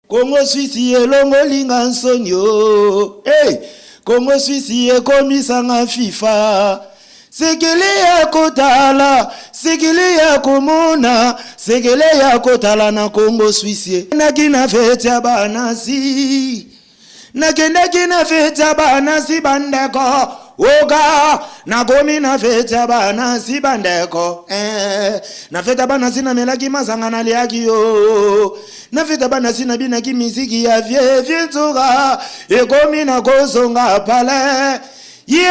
Congo Suisse elongoli nga nsoni oh. Hey! Congo Suisse ekomisa nga FIFA. Sekele ya kotala, sekele ya komona, sekele ya kotala na Congo Suisse. Naki na feti ya banasi. Nakendaki na feti ya banasi bandeko. Oka nakomi na feti ya banasi bandeko. Eh, na feti ya banasi namelaki masanga naliaki yo. Na feti ya banasi nabinaki miziki ya vie vie nzoka ekomi na kozonga palais. Ye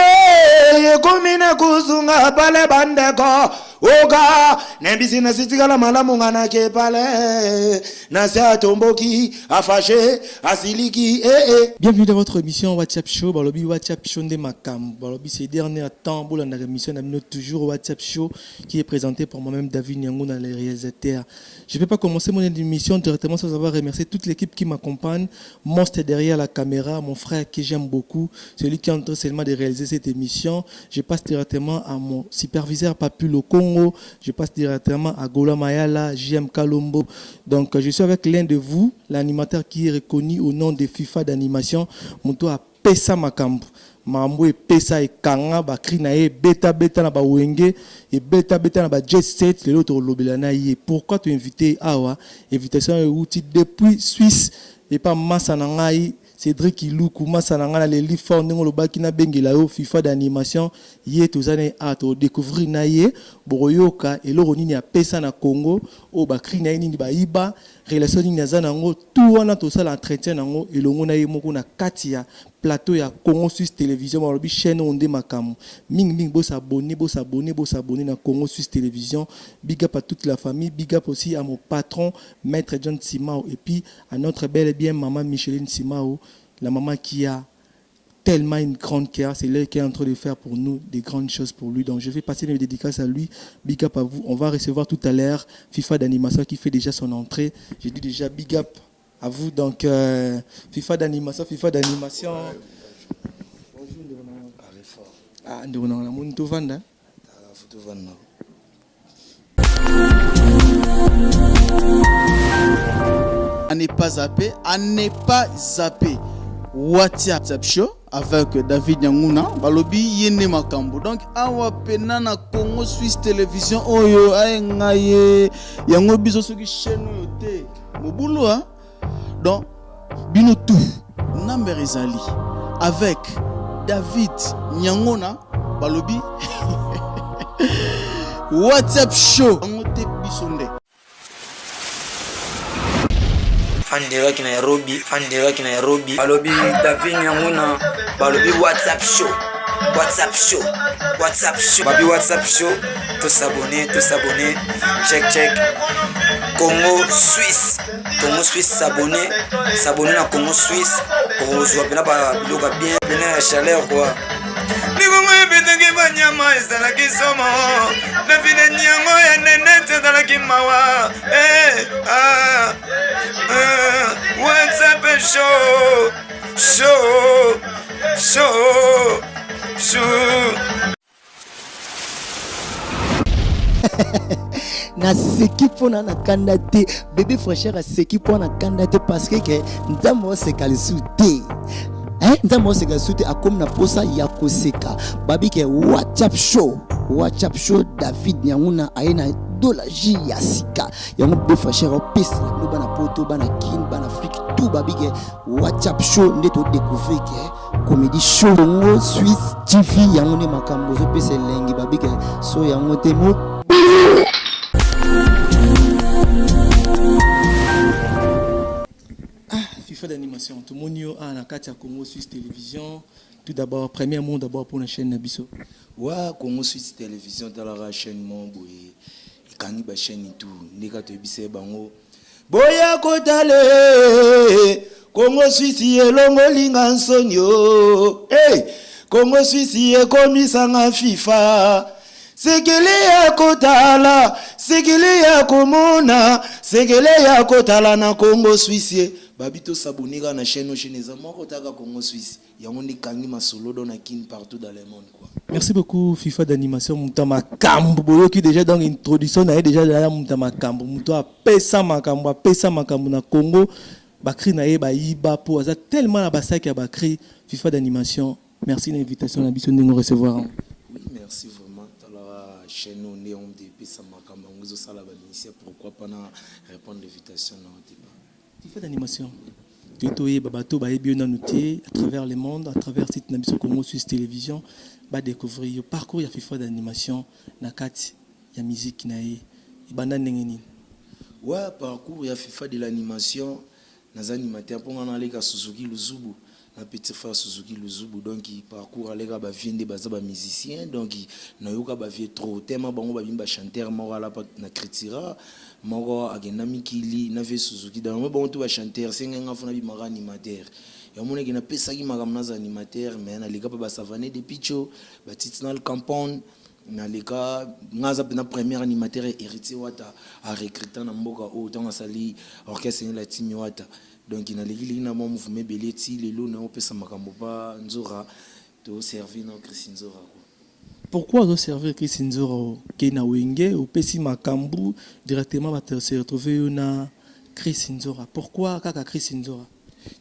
ekomi na kozonga pale bandeko oka nembisi nasitikala malamu nga nake pale nasi atomboki afashe asiliki eh, eh. Bienvenue dans votre émission WhatsApp Show. Balobi WhatsApp Show nde makambo. Balobi ces derniers temps bolandaka émission na bino toujours WhatsApp Show qui est présenté par moi-même David Nyanguna le réalisateur. Je ne vais pas commencer mon émission directement sans avoir remercié toute l'équipe qui m'accompagne. Monstre derrière la caméra, mon frère que j'aime beaucoup, celui qui est en train seulement de réaliser cette émission. Je passe directement à mon superviseur Papu Congo. Je passe directement à Gola Mayala, JM Kalombo. Donc je suis avec l'un de vous, l'animateur qui est reconnu au nom de FIFA d'animation, Moto Pesa makambo. Makambo epesa ekanga ba cris na ye ebeta beta na ba wenge, ebeta beta na ba jet set, lelo tokolobela na ye. Pourquoi to invite ye awa? Invitation ewuti depuis Suisse epa masa na ngai Cedric Iluku, masa na ngai naleli fort ndenge olobaki nabengela yo FIFA d'animation, ye toza na ye awa toko decouvrir na ye, bokoyoka eloko nini apesa na Congo, oyo ba cris na ye nini bayiba, Relation nini aza na yango? Tout wana tosala entretien na yango elongo na ye moko na kati ya plateau ya Congo Suisse Television. Balobi chaine oyo nde makambo. Mingi mingi bo s'abonner, bo s'abonner, bo s'abonner na Congo Suisse Television. Big up à toute la famille, big up aussi à mon patron Maitre John Simao et puis à notre belle et bien maman Micheline Simao, la maman qui a tellement une grande cœur, c'est lui qui est en train de faire pour nous des grandes choses pour lui. Donc je vais passer mes dédicaces à lui. Big up à vous. On va recevoir tout à l'heure FIFA d'animation qui fait déjà son entrée. J'ai dit déjà big up à vous. Donc euh, FIFA d'animation, FIFA d'animation. Bonjour Ah, ndeko na moni tovanda. Tovanda. À ne pas zapper, à ne pas zapper. WhatsApp show avec David Nyanguna balobi yende makambo donc awa pena na Congo Suisse Télévision oyo aye ngaye yango biso soki chaîne oyo te mobulu hein donc bino tout number ezali avec David Nyangona balobi WhatsApp show yango te biso nde en direct Nairobi, en direct Nairobi. Balobi David Nyanguna, balobi WhatsApp show, WhatsApp show, WhatsApp show. Babi WhatsApp show, to s'abonner, to s'abonner. Check check. Congo Suisse, Congo Suisse s'abonner, s'abonner na Congo Suisse. Okozwa pena ba biloko ya bien, pena ya chaleur quoi. Likongo ebetaki banyama ezalaki somo na vide nyango ya nenete ezalaki mawa eh, ah, eh, WhatsApp show show show show naseki mpona na kanda te bebe fraîcheur aseki mpo na kanda te parce que ke nzambe oseka lisusu te eh, nzambe oseka lisusu te akomi na posa ya koseka babi ke whatsapp show whatsapp show david nyanguna aye na dolagie ya sika yango bebe fraîcheur opesela bino bana poto bana kin bana afrique tout babi ke whatsapp show nde todécouvrir ke Comedy show Congo Suisse TV yango nde makambo ozopesa elengi babika so yango te mo Ah, FIFA d'animation tomoni yo awa na kati ya Congo Suisse Télévision tout d'abord premier mot d'abord pour la chaîne na biso wa Congo Suisse Télévision talaka chaîne mo boye ekangi ba chaîne tout ndeka toyebisa ye bango Boya kotala eh, Congo Suisse elongoli nga nsoni oh, hey, Congo Suisse ekomisa nga FIFA sekele ya kotala sekele ya komona sekele ya kotala na Congo Suisse babi tosabone kaka na chaîne oyo chaîne eza moko taka Congo Suisse Yango nde ekangi masolo donc na kin partout dans le monde quoi. Merci beaucoup FIFA d'animation muta makambo boyoki déjà donc introduction na ye déjà ya muta makambo mutu apesa makambo apesa makambo na Congo. Ba cris na ye bayiba po aza tellement na ba sac ya ba cris. FIFA d'animation, merci na invitation na biso ndenge recevoir yango. Oui, merci vraiment. Talaka chaîne oyo nde yango moto epesa makambo yango ezosala bamusicien. Pourquoi pas na répondre invitation na yo te? FIFA d'animation, toyi toyeba bato bayebi yo nanu te à travers le monde, à travers site na biso Congo Suisse Télévision, badécouvrir yo. Parcours ya FIFA d'animation na kati ya musique na ye ebanda ndenge nini? Ouais, parcours ya FIFA de l'animation, naza animateur mpo nga naleka Suzuki Luzubu na petit frère Suzuki Luzubu. Donc parcours aleka bavieux nde baza bamusicien. Donc nayoka bavieux trop tema bango babimi bachanteur. Moko alapa na critira, moko akenda mikili na vieux Suzuki. Donc mo bango to bachanteur, senge nga fona bimaka animateur. Yamonaki napesaki makambo naza animateur, mais naleka mpe basavane de picho batitinal compound. Naleka, nga aza mpena premier animateur ya Héritier Wata arecruta na mboka oyo ntango asali orchestre la Timi Wata. Donc nalekileki na mwa mouvement ebele ti lelo naopesa makambo pa Nzora toservi na Christ Nzora quoi. Pourquoi ozoservir Chris Nzora? Okei na Wenge, opesi makambo directement, bato se retrouve yo na Chris Nzora. Pourquoi kaka Chris Nzora?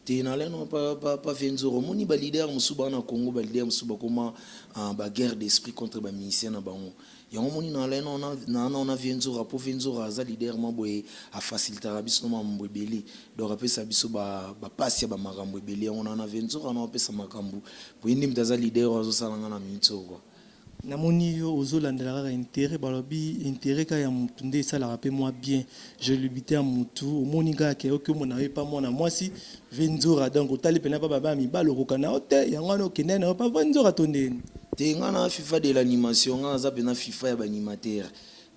Te, naleno pa vieux Nzora. Omoni baleader mosusu baa na Congo, baleader mosusu bakoma baguerre d'esprit contre bamusicien na bango. Yango omoni naleno na vieux Nzora, mpo vieux Nzora aza leader mwa boye, afacilitaka biso na makambo ebele. Donc apesa biso bapasi ya bamakambo ebele. Yango na vieux Nzora na apesa makambo po ye nde moto aza leader oyo azosala nga na minute oyo quoi. Namoni yo ozolandela kaka intérêt. Balobi intérêt kaka ya motu nde esalaka mpe mwa bien gelubité ya motu. Omoni kaka ke oki omona yo epa mwana mwasi vieux Nzora, donc otali mpena mpa baba ya mibali okoka na yo te, yango wana okende na yo pa vieux Nzora to ndeni? Te, nga na FIFA de l'animation, nga naza mpena FIFA ya baanimateur.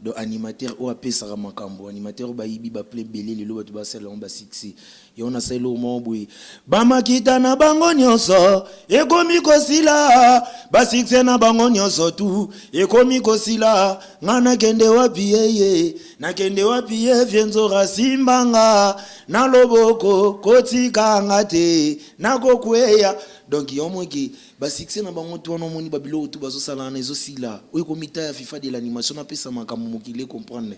Donc animateur oyo apesaka makambo, animateur oyo bayibi baple ebele, lelo bato basala yango basuccès. Yango nasali eloko moko boye, bamakita na bango nyonso ekomi kosila, basuccès na bango nyonso tu ekomi kosila. Nga nakende wapi yeye? Nakende wapi ye? Vieux Nzora, simbanga na loboko, kotikanga te, nakokweya. Donc yango moki basuccès na bango tu wana, omoni babiloko tu bazosala wana ezosila. Oyo ekomi ta ya FIFA de l'animation, napesa makambo mokili ecomprendre.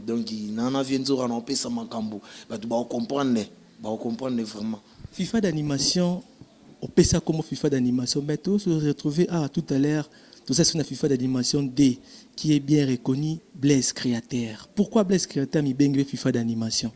Donc nana vieux Nzora na opesa makambo, bato baocomprendre, baocomprendre vraiment. FIFA d'animation, opesa kombo FIFA d'animation, mais to se retrouver ah, tout à l'heure toza sur na FIFA d'animation D qui est bien reconnu, Blaise Créateur. Pourquoi Blaise Créateur mibengi FIFA d'animation?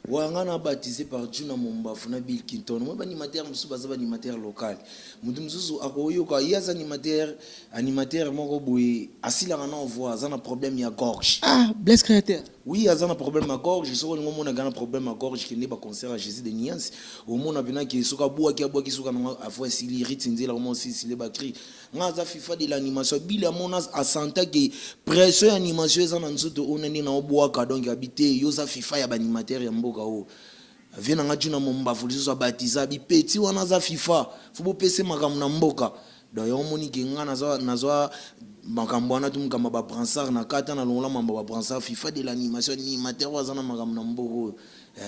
Wa nga na baptisé par Juna Mombafu na Bill Clinton. Moi baanimateur mosusu baza baanimateur local, moto mosusu akoyoka ye aza animateur, animateur moko boye asilaka na voix, aza na problème ya gorge. Ah, Blaise Créateur? Oui, aza na problème ya gorge. Soki olingi omonaka na problème ya gorge, kende baconcert ya Jésus de Nuance, omona mpena ke soki abwaki abwaki, soki anango avoix esili, riti nzela koma osisile bacri. Nga aza FIFA de l'animation. Bili amona, asanta ke pression ya animation eza na nzoto oyo nani na obwaka. Donc abi te, yo oza FIFA ya baanimateur ya mboka oyo. Vieux na nga Juna Mombafu lisusu abatiza abi petit wana aza FIFA, fo bopesa makambo na mboka. Donc yango omoni ke nga nazwa makambo wana tu, makambo ya babransard na kata, nalongola mambo ya babransard. FIFA de l'animation, animateur oyo aza na makambo na mboka oyo,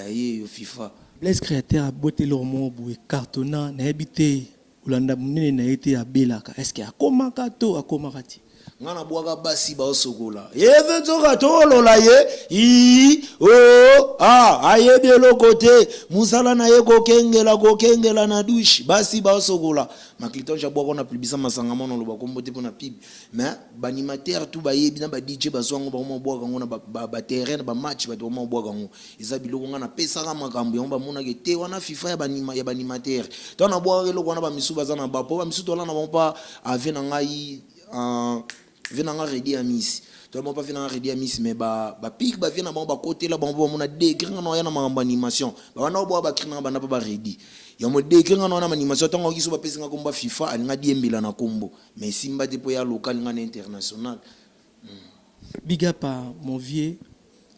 ye yo FIFA. Blaise Créateur aboteli moko boye cartonna, nayebi te olanda monene na ye te, abelaka, est ce que akomaka to akomaka te? Nga nabwaka basi baosokola eve nzoka tolola ye ii o a ayebi eloko te, mosala na ye kokengela kokengela na douche basi baosokola. Maclitonge abwaka na plibisa masanga mwana oloba kombo te mpo na pib, mais baanimateur tu bayebi na badj bazwa yango, bango mabwaka yango na baterrain na bamatch, bato bango mabwaka yango. Eza biloko nga napesaka makambo yango, bamonaka te wana FIFA ya baanimateur. To nabwakaka eloko wana, bamisu baza na ba po bamisu toala na bango mpa ave na ngai, vieux na nga Redi ya Miss, toala bango mpa vieux na nga Redi ya Miss. Mais bapike bavieux na bango bakotela bango mpo bamona degré nga na oya na makambo animation. Babanda kobwaka bacri na nga banda mpa baredi yango, degré nga na wana animation. Ntango akoki so bapesi nga kombo ya FIFA, alinga diembela na kombo, mais esimba te mpo ya local, nga na international. Big up à mon vieux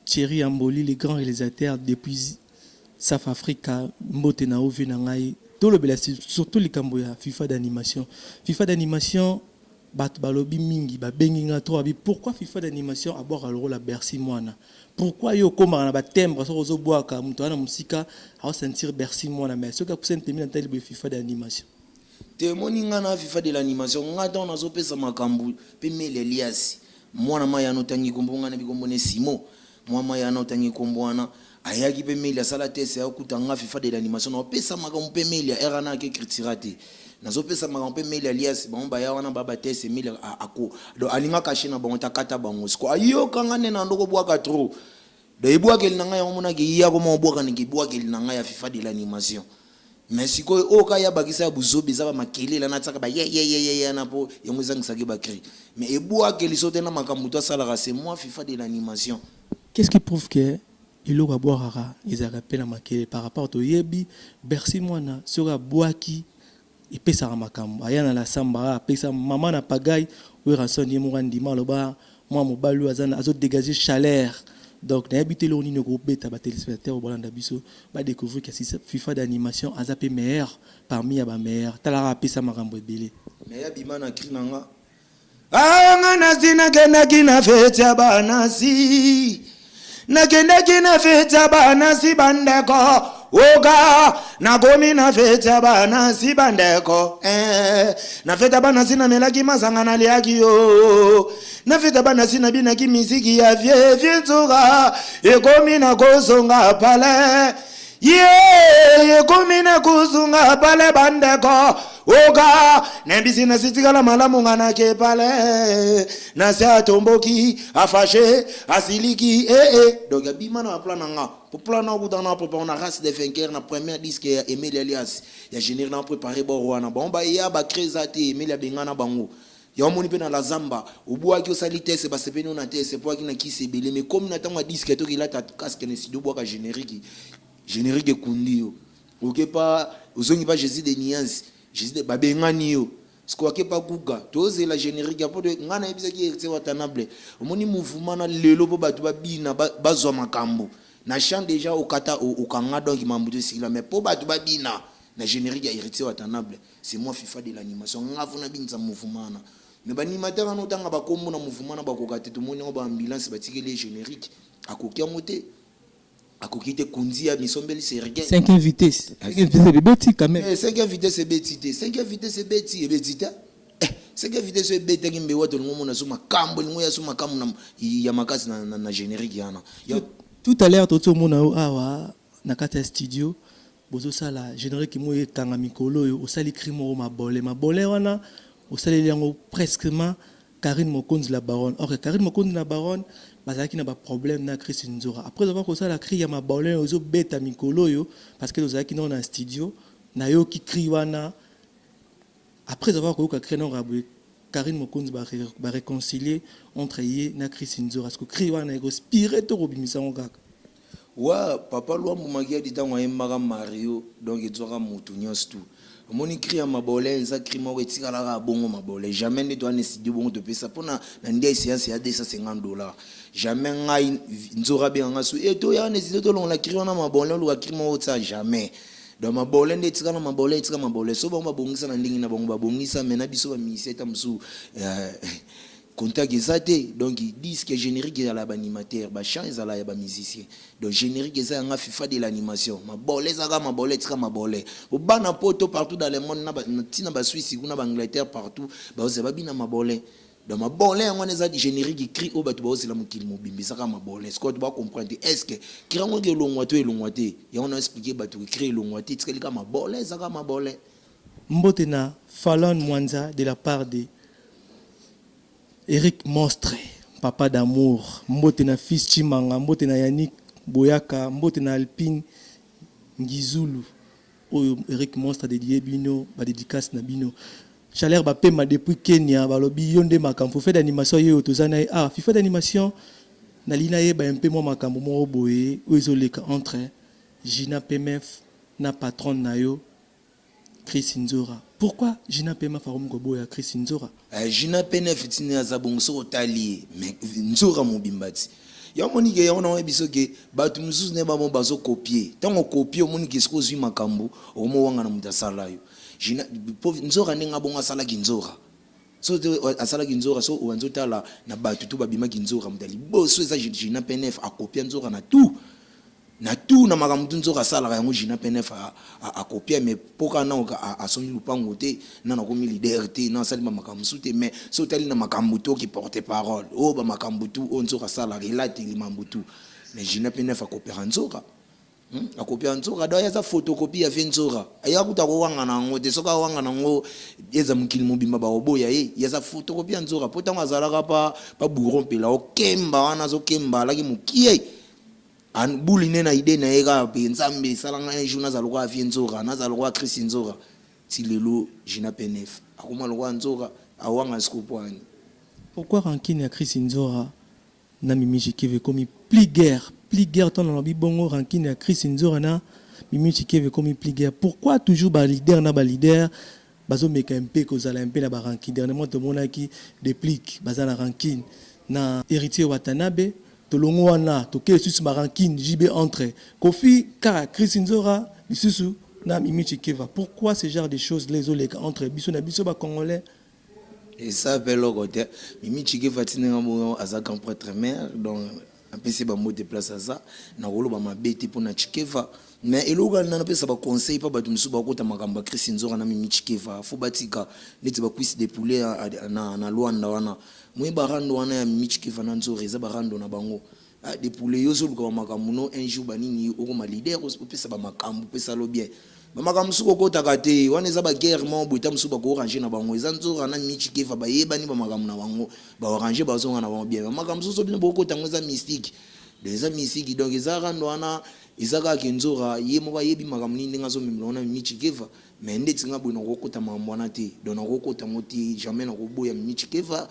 Thierry Amboli, le grand réalisateur depuis South Africa. Mbote na ovi na ngai. Tolobela surtout likambo ya FIFA d'animation. FIFA d'animation, bato balobi mingi, babengi nga trop, abi pourquoi FIFA d'animation abwaka lokola Bercy mwana? Pourquoi yo okomaka na batimbre soki ozobwaka, moto aza na mosika aosentir Bercy mwana, mais soki apusani pembeni na tali boye, FIFA d'animation? Te, emoni nga na FIFA de l'animation, nga ntango nazopesa makambo mpe Mele Eliasi mwana mai yana otangi kombo, nga nayebi kombo ne Simo mwa mai yana otangi kombo wana. Ayaki mpe Melia asala test ya okuta nga FIFA de l'animation na opesa makambo mpe Melia era na ake critira te. Nazo pesa makambo mpe Melia alias bango baya wana ba ba test Melia ako donc alinga cache na bango takata bango siko ayoka nga nde na ndoko bwaka trop. Donc ebwakeli na nga yango monaki ye akoma obwaka na ebwakeli na nga ya FIFA de l'animation. Mais sikoyo oyo ka ya bakisa ya buzoba eza ba makelele na tiaka ba ye ye ye ye na po yango ezangisaki ba cri. Mais ebwakeli so te na makambo to asalaka c'est moi FIFA de l'animation. Qu'est-ce qui prouve que eloko abwakaka ezalaka pe na makelele par rapport toyebi Bercy mwana soki abwaki epesaka makambo aya na la samba apesa mama na pagaille Werrason ye moko andima aloba mwana mobali oyo aza azo degager chaleur donc nayebi te eloko nini okobeta ba telespectateurs oyo balanda biso ba decouvrir que FIFA d'animation aza pe meilleur parmi ya ba meilleur tala kaka apesa makambo ebele. Mais ya bima na cri na nga Ah nga nasi nakendaki na feti ya banasi nakendaki na feti ya banasi bandeko oka nakomi na feti ya banasi bandeko eh. Na feti ya banasi namelaki masanga naliaki yo na feti ya banasi nabinaki miziki ya vie vie nzoka ekomi nakozonga pale Ye ekomi na kozonga pale bandeko oka nayebisi nasi tikala malamu nga nake pale nasi atomboki afashe asiliki ee eh, eh. Donc abima na baplan na nga po plan na okuta na prépare na race des vainqueurs na première disque ya Emile Elias ya générique na préparé bor wana bango baya ba cresa te Emile abengana bango Ya omoni pe na la zamba obuaki osali test basepeli no na test po aki na kisi ebele mais komi na tango ya disque toki lata casque na studio buaka generique generique ekundi yo oke pa ozongi pa Jesus de nuance Jesus de babengani yo siko ake pa guga tozela generique ya po de nga nayebisaki Heritier Watanabe omoni mouvement na lelo po bato babina bazwa makambo na chant dejà okata okanga donc mambo to esila mais po bato babina na generique ya Heritier Watanabe C'est moi FIFA de l'animation nga faut nabinisa mouvement wana mais ba animateur wana otanga ba kombo na mouvement wana bakoka te tomoni yango ba ambulance batikeli ye generique akoki yango te akoki te kunzi ya misombeli serge Cinquième vitesse. Cinquième vitesse ebeti quand même. Eh, cinquième vitesse ebeti te cinquième vitesse ebeti ebeti te eh, cinquième vitesse oyo ebetaki mbewa tolingo omona so makambo elingo ya so makambo na, ya makasi na, na, na generique wana ya Tout à l'heure toti omona yo awa na kati ya studio Bozosala generique moko ekanga mikolo oyo osali cri moko mabole mabole wana osaleli yango presquement Carine Mokonzi la baronne or que Carine Mokonzi la baronne bazalaki na ba problème na Chris Nzora après avoir kosala cri ya mabole ozo beta mikolo oyo parce que tozalaki nao na studio nayoki cri wana après avoir koyoka cri nao boye Carine Mokonzi ba, ba réconcilier entre ye na Chris Nzora parce que cri wana ekospire to kobimisa yango kaka. Wa papa Luambo Makiadi tango ayembaka Mario donc ezwaka mutu nionso tout omoni cri ya mabolin eza cri moko etikala kaka bongo mabolin jamais nde toza na studio bongo topesa po na na ndiaye seance ya 250 dollars jamais ngai nzora abenga ngai su eh toya na studio tolongola cri wana mabolin oluka cri moko otia jamais donc mabolin nde etikala mabolin etika mabolin so bango babongisa na ndenge na bango babongisa mais na biso ba musicien ta mosusu euh, Contact eza te donc disque generique ezala ya ba animateur ba chant ezala ya ba musicien donc generique eza ya nga fifa de l'animation mabole eza kaka mabole tika mabole po bana poto partout dans le monde na ba tina ba Suisse kuna ba Angleterre partout baozela babina mabole donc mabole yango wana eza generique cri oyo bato baozela mokili mobimba eza kaka mabole sikoyo bato ba comprendre te est ce que cri yango elongwa to elongwa te yango na expliquer bato cri elongwa te etikali kaka mabole eza kaka mabole. Mbote na Falon Mwanza de la part de Eric Monstre papa d'amour mbote na fils Tshimanga mbote na Yannick Boyaka mbote na Alpine Ngizulu oyo Eric Monstre a dedie bino ba dedicace na bino Chaleur Bapema depuis Kenya balobi yo nde makambo Fifa d'animation yeyo toza na ye awa Fifa d'animation nalingi nayeba un peu mwa makambo moko boye oyo ezoleka entre Gina PMF na patronne na yo Chris Nzora pourquoi Gina PMF akomi koboya Chris Nzora? Eh, Gina PNF ti nde aza bongo soki otali ye mais Nzora mobimba ti yango omoni ke yango naoyebi biso ke bato mosusu nde bamo bazo copier ntango okopie omoni ke soki ozwi makambo okomowanga na moto asala yo Gina po Nzora ndenge abongo asalaki Nzora soki te asalaki Nzora so obanzi otala na bato tu babimaki Nzora moto ya liboso eza Gina PNF akopia Nzora na tout na tout na makambo tu nzoka asalaka yango Gina PNF akopia mais po kaka nao asombi lupango te nanu akomi leader te nanu asali ba makambo mosusu te mais soki otali na makambo tu oki porte parole oyo ba makambo tu oyo nzoka asalaka elateli mambo tu mais Gina PNF akopiaka nzoka. Hmm? Akopia nzoka donc aza photocopie ya vie nzoka. Aya kuta kowanga na yango te soki awanga na yango eza mokili mobimba bakoboya ye. Ye aza photocopie ya nzoka po ntango azalaka pa pa bourron mpela okemba wana azokemba alaki mokie. Buli nde na idee na ye kaka pe Nzambe esala nga un jour nazala lokola vie nzoka, nazala lokola Christ nzoka. Ti lelo Gina PNF akoma lokola nzoka awanga sikoyo po ani? Pourquoi rancune ya Christ Nzora na Mimi Tshikeva ekomi plus guerre plus guerre tango nalobi bongo rancune ya Chris Nzora na Mimi Tshikeva ekomi plus guerre pourquoi toujours ba leader na ba leader bazo meka un peu kozala un peu na ba rancune dernièrement tomonaki Deplick baza na rancune na Heritier Watanabe tolongo wana toke lisusu ba rancune JB entre Koffi kaka Chris Nzora lisusu na Mimi Tshikeva pourquoi ce genre de choses là ezoleka entre biso na biso ba congolais. Eza pe eloko te. Mimi Tshikeva atindi nga bongo aza grand pretre mère donc napesi ye ba mbote place aza. Nakoloba mabe te pona Tshikeva mais eloko kaka napesa ba conseil pa batu misusu bakota makambo ya Chris Nzora na Mimi Tshikeva faut batika neti ba cuisse de poulet na Luanda wana. Moyen ba rando wana ya Mimi Tshikeva na Nzora eza ba rando na bango. Ah de poulet yo ozoluka ba makambu no un jour ba nini okoma leader opesa ba makambu pesa lo bien ba makambu mosusu kokotaka te wana eza ba guerre moko boye ta mosusu bako ranger na bango eza nzora na michi kefa bayebani ba makambu na bango ba ranger bazonga na bango bien ba makambu mosusu bino bokota yango eza mystique donc eza mystique donc eza rando wana eza kaka ke nzora ye moko ayebi makambu nini ndenge azomemela wana michi kefa mais ndeti nga boye nakokota makambu wana te donc nakokota yango te jamais nakoboya michi kefa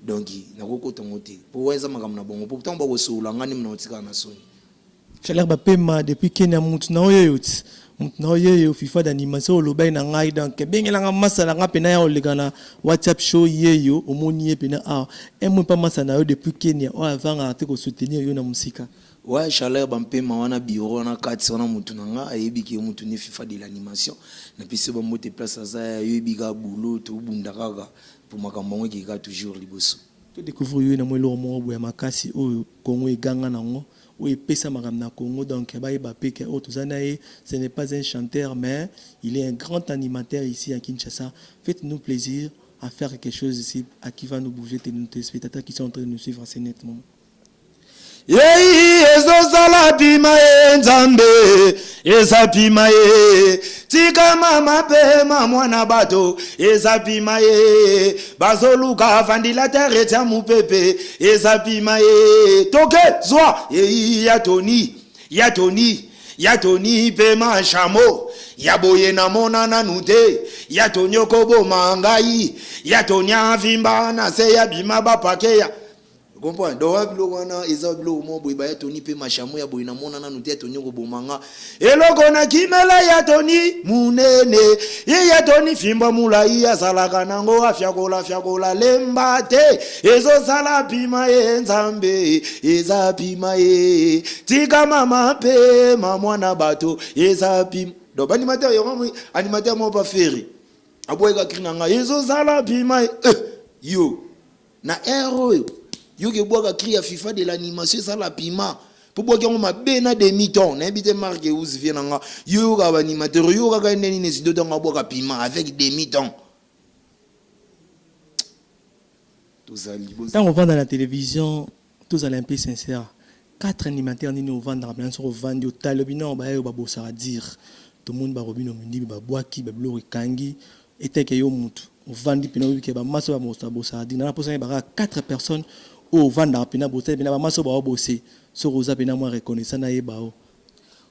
Donc nako kota ngo te po wana eza makambo na bango po tango bako solola nga nde nako tikala na soni. Chaleur ba pema depuis Kenya mutu na oyo ti mutu na oyo FIFA d'animation olobaki na ngai donc bengela nga masa na nga pena ya oleka na WhatsApp show yeyo omoni ye pena awa un mois pa masa na yo depuis Kenya oyo avangaka te ko soutenir yo na musika. Ouais chaleur ba mpema wana bureau wana kati wana mutu na nga ayebi ke mutu nde FIFA de l'animation na pesi yo ba mbote place aza ya yo yebi kaka boulot to bunda kaka Po makambo yango ekeka toujours liboso. To decouvrir yo na mwa eloko moko boye ya makasi oyo Congo eganga nango, oyo epesa makambo na Congo donc bayeba pe que oyo toza na ye ce n'est pas un chanteur mais il est un grand animateur ici à Kinshasa. Faites nous plaisir à faire quelque chose ici à qui va nous bouger nos telespectateurs qui sont en train de nous suivre à ce net moment. Yei ezozala pima ye Nzambe eza pima ye tika mama pema mwana bato eza pima ye bazoluka ventilateur etia mupepe eza pima ye toke zwa yei ya Tony ya Tony ya Tony pema chameau ya boye namona nanu te ya Tony okoboma ngai ya Tony avimba na se ya bima bapakeya Comprendre? Donc wana biloko wana eza biloko moko boye ba ya Tony pe mashamo ya boye namona nanu te ya Tony okoboma nga. Eloko na kimela ya Tony munene ye ya Tony fimbo mulayi azalaka nango afiakola fiakola lemba te ezosala pima ye Nzambe eza pima ye tika mama pe ma mwana bato eza pima. Donc ba animateur yango animateur moko pa Ferre aboyaka cri na ngai ezosala pima ye eh, yo Na heure oyo yo ke bwaka cri ya FIFA de l'animation esala pima po bwaki yango mabe na demi ton nayebi te Marc Eus vie na nga yo yokaka ba animateur yo yokaka ye nde nini esido ntango abwaka pima avec demi ton tozali Ntango ovanda na television tozala un peu sincère 4 animateurs nini ovandaka mpenza soki ovandi otali obi non bayayo babosaka dire tomoni ba Robino Mundibi babwaki ba biloko ekangi eteke yo mutu ovandi pena oyebi ke ba masa oyo babosaka dire na posa nayeba kaka 4 personnes oyo ovandaka pena bosali pena ba masa oyo bao bose soki oza pena mwa reconnaissant nayeba yo.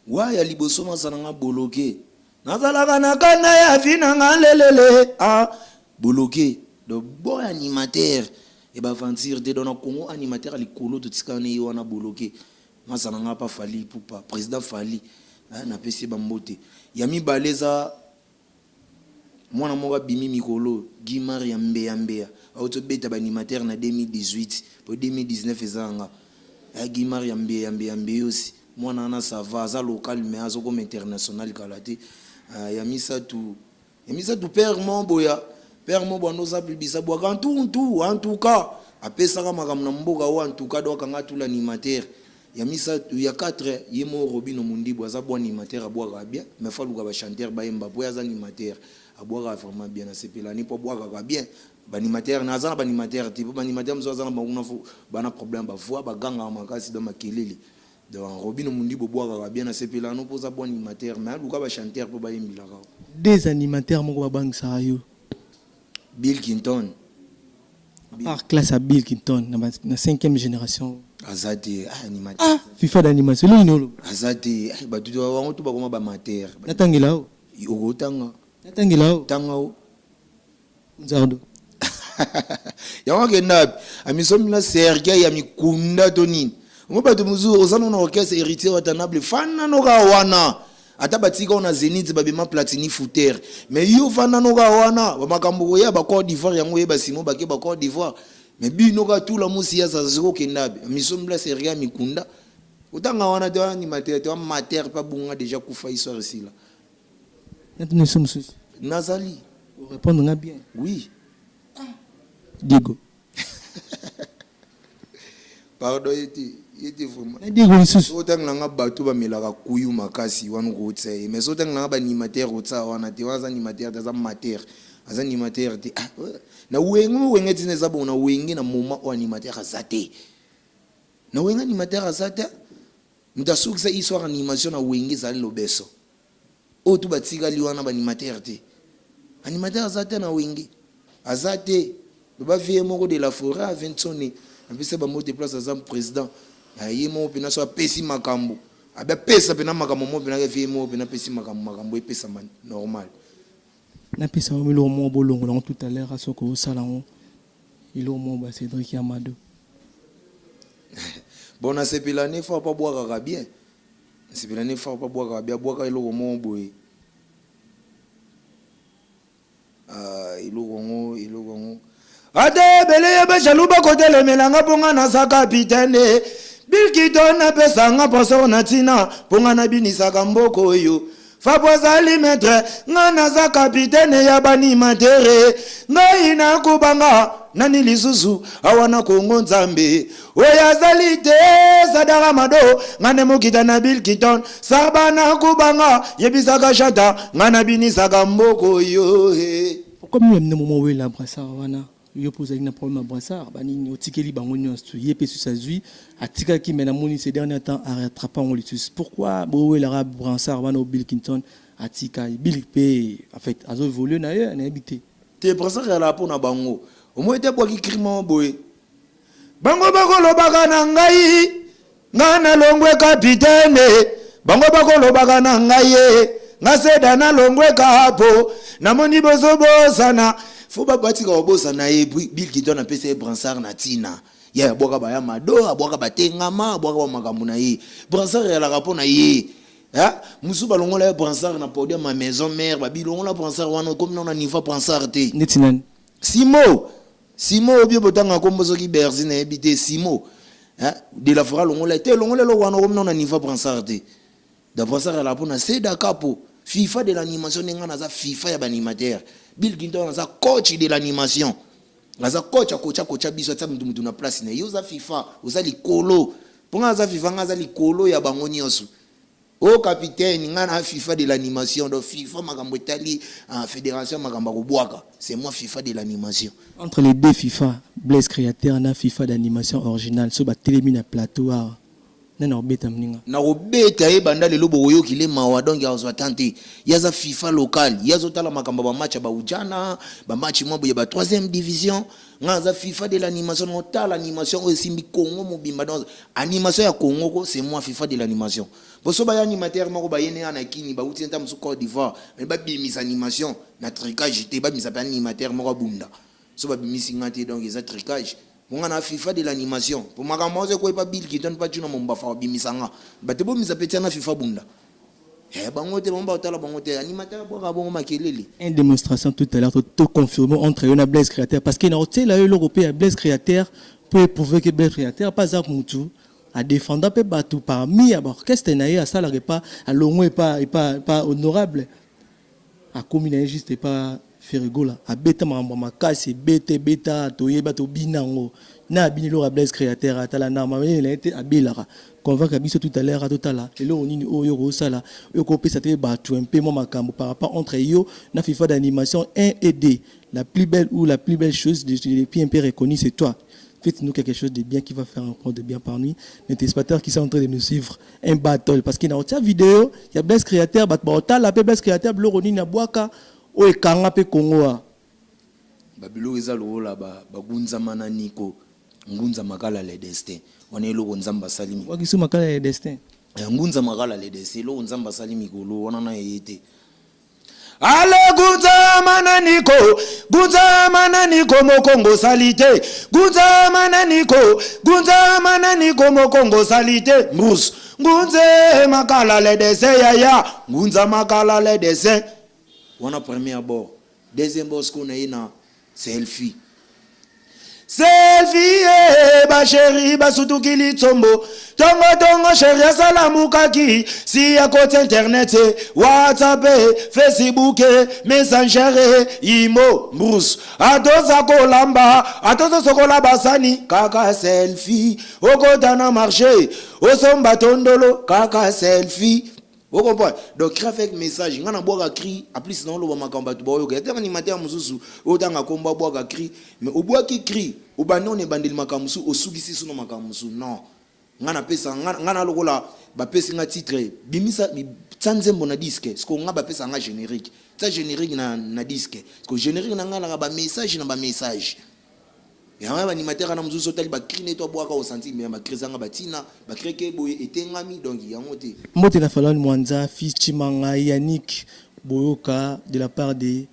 Wa ya liboso masa na nga boloke nazalaka na kanda ya vie na nga lelele ah boloke donc bon animateur ya ba aventure te donc na Congo animateur ya likolo totikala na ye wana boloke masa na nga pa Fally Ipupa president Fally ah napesi ye ba mbote ya mibale eza Mwana moko abimi mikolo oyo, Guy Maria Mbeya Mbeya, awuti obeta ba animateurs na 2018 po 2019 eza ya nga. Eh Guy Maria Mbeya Mbeya Mbeyosi, mwana wana ça va, aza local mais azo koma international kala te. Ah ya misatu, ya misatu père moko boye, père moko boye ando oza bisa bwaka en tout en tout cas apesaka makambo na mboka oyo en tout cas donc akanga tout l'animateur. Ya misatu, ya 4 ye moko Robino Mundibu aza bon animateur abuakaka bien mais faut aluka ba chanteur bayemba po ye aza animateur abuakaka vraiment bien nasepelaka ne po abuakaka bien ba animateur na aza na ba animateur te po ba animateur mosusu aza na bango kuna faut ba na problème ya ba voix ba gangaka makasi donc makelele. Donc Robino Mundibu obwakaka bien nasepelaka no po oza bon animateur mais aluka ba chanteur po bayembelaka yo. Des animateurs moko babangisaka yo. Bill Kinton. A part classe ya Bill Kinton na ba na cinquième generation. Aza te ah animateur. Ah FIFA d'animation eloko nini oloba. Aza te ah batu bango tout bakoma ba amateur. Natangela yo. Okotanga. Natangela yo. Tanga o. Nzardo. Yango akenda wapi? Amisombi na cercueil ya mikunda to nini? Ngo bato mosusu oza nano na orchestre Heritier Watanabe fanda no kaka wana. Ata batika yo na Zenith babima Platini fouteur. Mais yo fanda no kaka wana ba makambo koya ba Cote d'Ivoire yango oyeba Simon bake ba Cote d'Ivoire. Mais bino kaka tula musi ya zaza siko okenda wapi? Amisombi na cercueil ya mikunda. Otanga wana te wana animateur te amateur pe abunga dejà kufa histoire esila. Natuna question mosusu. Nazali. O repondre nga bien. Oui. Ah. Diego. Pardon ye te, ye te vraiment. Na Diego lisusu. Soki otangela nga bato bamelaka kuyu makasi wana okotia ye mais soki otangela nga ba animateur otia wana te wana aza animateur te aza mateur aza animateur te ah na wenge wenge tina eza bongo na wenge na moment oyo animateur aza te na wenge animateur aza te Moto asukisa histoire animation na wenge ezali lobeso. Oyo tout batikali wana ba animateur te. Animateur aza te na wenge. Aza te. Loba vieux moko de la foret a Vinsone. Napesa ba mbote place aza president. Ye moko pena so apesi makambo. Abi apesa pena makambo moko pena ke vieux moko pena apesi makambo makambo epesama normal. Napesa yo eloko moko bolongola yango tout à l'heure soki osala yango eloko moko ba Cedric ya Mado. Bon nasepela ne fort po abwakaka bien nasepela ne fort po abwakaka bien abwaka eloko moko boye ah, eloko yango eloko yango ata ebele ya bajalu bakotelemela nga mpo nga naza kapitene bilkito napesa nga poso na ntina mpo nga nabinisaka mboka oyo Fabo azali maitre, nga naza capitaine ya b'animatere. Ngai nakobanga nani lisusu awa na Congo Nzambe oyo azali te Sadara Mado nga nde mokita na Bill Clinton Sarba nakobanga yebisaka Shata nga nabinisaka mboko yo he. Pourquoi meme na moment owela brassard wana Yo pe ozalaki na problème ya brassard ba nini otikeli bango nionso ye pe susu azui atikaki mais namoni ces derniers temps a rattraper yango lisusu pourquoi bowelaka brassard wana oyo Bill Clinton atika Bill pe en fait azo evoluer na ye nayebi te. Te brassard ezalaka po na bango omoni te abuaki cri moko boye bango bakolobaka na ngai Nga nalongwe capitaine bango bakolobaka na ngai ye nga seda nalongwe kapo namoni bozobosana fo batika kobosana ye Bill Clinton apesa ye bransard na tina ye abwaka baya mado abwaka batengama abwaka ba makambo na ye bransard eyalaka mpo na ye mosusu balongola ye bransard na podium ya maison mère babilongola bransard wana okomi nao na niveau bransard te neti nani simo Simo oyo bio botanga kombo soki Berzi nayebi te Simo hein de la foret alongola ye te longola eloko wana okomi nao na niveau ya Bransard te da Bransard alaka pona Seda Kapo FIFA de l'animation nde nga naza FIFA ya ba animateur Bill Clinton aza coach de l'animation aza coach akocha kocha biso atia mutu mutu na place na ye yo oza FIFA oza likolo po nga naza FIFA nga aza likolo ya bango nioso Oh capitaine nga na fifa de l'animation donc fifa makambo etali ah, federation makambo ya kobwaka c'est moi fifa de l'animation. Entre les deux fifa Blaise créateur na fifa d'animation original soki batelemi na plateau awa nani akobeta moninga? Nakobeta ye banda lelo bokoyokile mawa donc akozwa temps te ye aza fifa local ye azotala makambo ya ba match ya ba ujana ba match mwa boye ya ba troisième division Nga naza fifa de l'animation nao tala animation oyo esimbi Congo mobimba donc animation ya Congo ko c'est moi fifa de l'animation po soki baya animateur moko baye ne na kini bawuti nta mosusu Cote d'Ivoire mais babimisa animation na trucage te babimisa pe animateur moko abunda so babimisi nga te donc eza trucage po nga na fifa de l'animation po makambo ozo ekoyi pa Bill Clinton pa Tshuna Mombafa babimisa nga bate bomisa pe tia na fifa bunda Eh bango te bango bakotala bango te animateur abwaka bongo makelele. Une demonstration tout à l'heure to, to confirmer entre yo na Blaise Créateur parce que na otiela yo eloko pe ya Blaise Créateur pour éprouver que Blaise Créateur pas aza mutu a défenda pe batu parmi ya ba orchestre na ye asalaka epa alongwe epa epa epa honorable akomi na ye juste epa Ferre Gola abeta makambo ya makasi ebeta ebeta toyeba tobina yango na abini eloko ya Blaise Créateur atala na mayele na ye te abelaka convaincre biso tout à l'heure totala eloko nini oyo okosala oyo okopesa te bato un peu mwa makambo par rapport entre yo na FIFA d'animation 1 et 2 la plus belle ou la plus belle chose depuis un peu reconnu c'est toi. Faites-nous quelque chose de bien qui va faire un compte de bien parmi les téléspectateurs qui sont en train de nous suivre. Un battle. Parce qu'il y a une vidéo, il y a Blaise Créateur, batbota, la Blaise Créateur, biloko nini abwaka, oyo ekanga mpe Congo a. Babiloko eza lokola bagunzama na niko ngunza makala le destin. Wana eloko Nzambe asali. Wakisu makala le destin. Ngunza makala le destin, eloko Nzambe asali mikolo wana na ye te. Ale gunzama na niko, gunzama na niko mokongo sali te. Gunzama na niko, gunzama na niko mokongo sali te. Mbrus, ngunze makala le destin yaya, ngunza makala le destin. Wana premier bord. Deuxième bord sikoyo na ye na selfie. Selfie eh, ba chéri basutuki litsombo tongo tongo chéri asalamukaki si akoti internet eh, WhatsApp eh, Facebook eh, Messenger eh, imo mbrus atoza kolamba atoza sokola basani kaka selfie okota na marché osomba tondolo kaka selfie. O comprendre? Donc cri avec message, nga na bwaka cri, en plus na oloba makambo bato baoyoka. Ata animateur mosusu otanga kombo abwaka cri, mais obwaki cri, obandi ona ebandeli makambo mosusu, osukisi suno makambo mosusu. Non. Nga na pesa, nga na lokola bapesi nga titre, bimisa tia nzembo na disque, siko nga bapesa nga générique. Tia générique na disque. Siko générique na nga naka ba message na ba message. Yango ba animateur ana mosusu otali ba cri neto abwaka osanti mais ba cri zanga batina, ba cri ke boye etengami donc yango te. Mbote na Falon Mwanza, fils Chimanga, Yannick Boyoka de la part de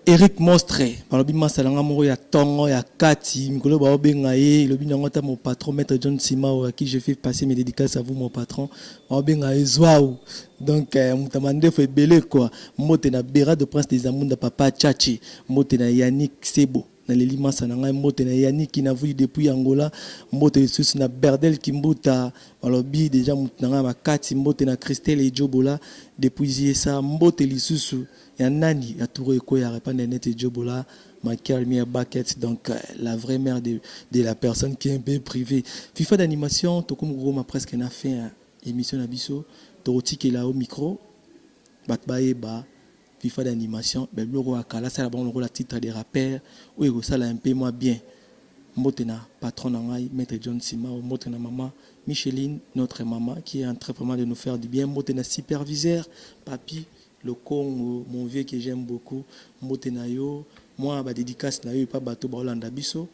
Eric Mostre. Balobi masala nga moko ya tongo ya kati mikolo ba obenga ye lobi nango ta mon patron maître John Simao à qui je fais passer mes dédicaces à vous mon patron. Ba obenga ye Zouaou. Donc mutama ndefo ebele quoi. Mbote na Bera de Prince des Amunda papa Tchatchi. Mbote na Yannick Sebo. Naleli masa na ngai, mbote na Yannick Kinavuli depuis Angola, mbote lisusu na Berdel Kimbuta, balobi deja mutu na ngai makati, mbote na Christelle Ejobola depuis USA, mbote lisusu ya nani ya Touro Ekoya répandre net Ejobola, ma cœur mia bucket, donc la vraie mère de la personne qui est un peu privée. FIFA d'animation, tokomi kokoma presque na fin ya émission na biso, tokotikela au micro, bato bayeba FIFA d'animation, ben biloko ya kala sala bango lokola titre de rappeur oyo ekosala un peu moins bien. Mbote na patron na ngai maître John Simao, mbote na maman Micheline, notre maman qui est en train vraiment de nous faire du bien, mbote na superviseur Papi le Congo, mon vieux que j'aime beaucoup, mbote na yo, moi ba dédicace na yo pas bateau ba Hollanda biso,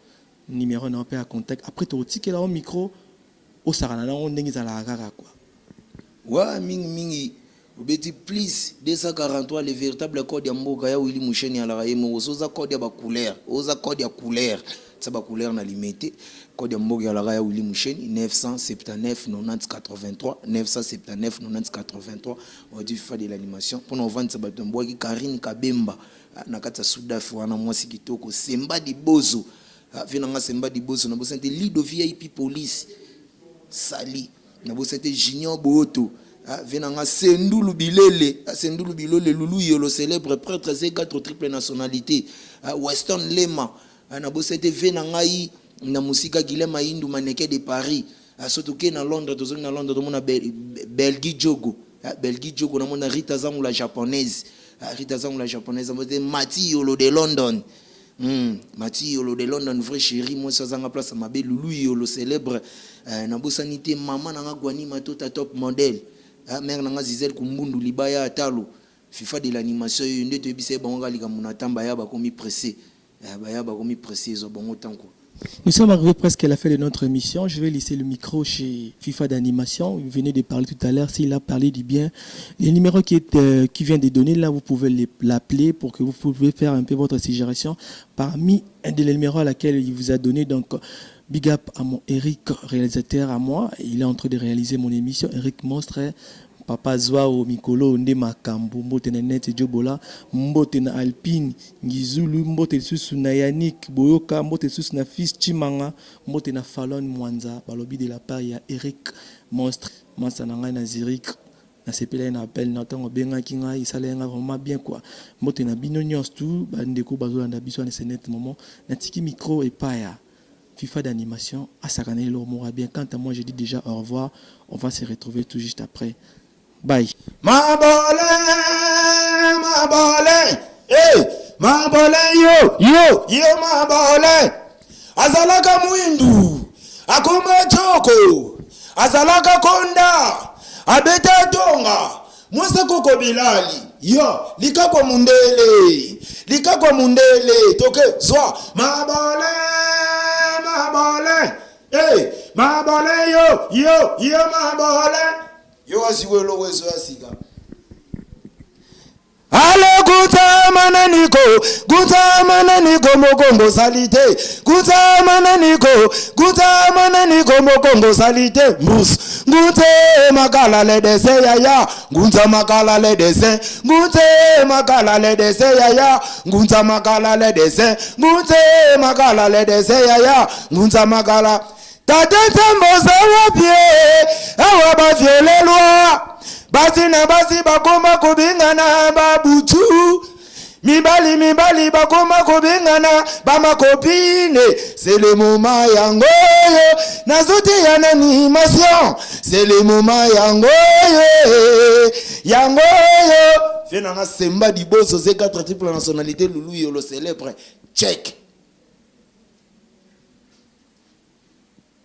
numéro na pe à contact. Après to tikela au micro au sarana na ndenge ezalaka kaka quoi. Ouais, mingi mingi obeti plus 243 le véritable code ya mboka ya Willy Musheni alaka ye moko. Oza code ya ba couleur, oza code ya couleur, tsa ba couleur na limete. Code ya mboka alaka ya Willy Musheni 979 90 83 979 90 83. On dit fa de l'animation pour nous vendre bato mbwaki Karine Kabemba na kati ya Sudaf wana mwasi kitoko Semba Dibozo. Vina nga Semba Dibozo na bosante Lido VIP police Sali na bosante Junior Boto. Vina nga Sendulu Bilele, Sendulu Bilele Lulu Yolo célèbre prêtre C4 triple nationalité. Weston Lema na bosante vina ngai na musika Guilhem Maindu maneke de Paris. Surtout ke na Londres, tozongi na Londres tomona Belgi Djogo. Belgi Djogo na mona Rita Zangu la japonaise. Rita Zangu la japonaise, na Mati Yolo de London. Mati Yolo de London vrai chéri, moi ça zanga place mabe Lulu Yolo célèbre. Na bosanité maman nanga Gwani Matota top modèle. Mère nanga Zizel Kumbundu Libaya Atalo. FIFA de l'animation yo nde toyebisa ye bango kaka likambo na tamba ya bakomi pressé. Baya bakomi pressé zo bango tanko. Nous sommes arrivés presque à la fin de notre émission. Je vais laisser le micro chez FIFA d'animation. Il venait de parler tout à l'heure. S'il a parlé du bien, le numéro qui vient de donner, là, vous pouvez l'appeler pour que vous pouvez faire un peu votre suggestion parmi un des numéros à laquelle il vous a donné. Donc, big up à mon Eric, réalisateur à moi. Il est en train de réaliser mon émission. Eric Monstre, Papa Zouao, Mikolo, Nde Makambo, Mbote na Net Djobola, Mbote na Alpine, Ngizulu, Mbote lisusu na Yannick Boyoka, Mbote lisusu na Fils Chimanga, Mbote na Fallon Mwanza, balobi de la part ya Eric Monstre, Mwanza na ngai na Zurich, na sepela na appel na tango bengaki ngai, esala nga vraiment bien quoi. Mbote na bino nyonso tout, ba ndeko bazolanda biso na ce net moment, na tiki micro epaya. FIFA d'animation à Sakane Lomora bien. Quant à moi, je dis déjà au revoir. On va se retrouver tout juste après. Bye. Ma bolé, ma bolé, hey, ma bolé, yo, yo, yo, ma bolé. Azalaka mwindu, akoma tshoko, azalaka konda, abeta tonga, mwasi koko bilali, yo likako mundele, likako mundele, toke zwa mabole, mabole, hey, mabole yo yo yo mabole yo asiko eloko ezo ya sika. Ale kutsama naniko, kutsama naniko mokongo salite, kutsama naniko, kutsama naniko mokongo salite, mbus, ngutse makala ledese yaya, ngunza makala ledese, ngutse makala ledese yaya, ngunza makala ledese, ngutse makala ledese yaya, ngunza makala. Tata Nzambe oza wapi eh? Awa baviolelwa basi na basi bakoma kobengana babutu mibali mibali bakoma kobengana bamakopine c'est le moment yango oyo nazoteya na animation c'est le moment yango oyo yango oyo vie nanga semba liboso ze 4 triple nationalité lulu yolo célèbre check.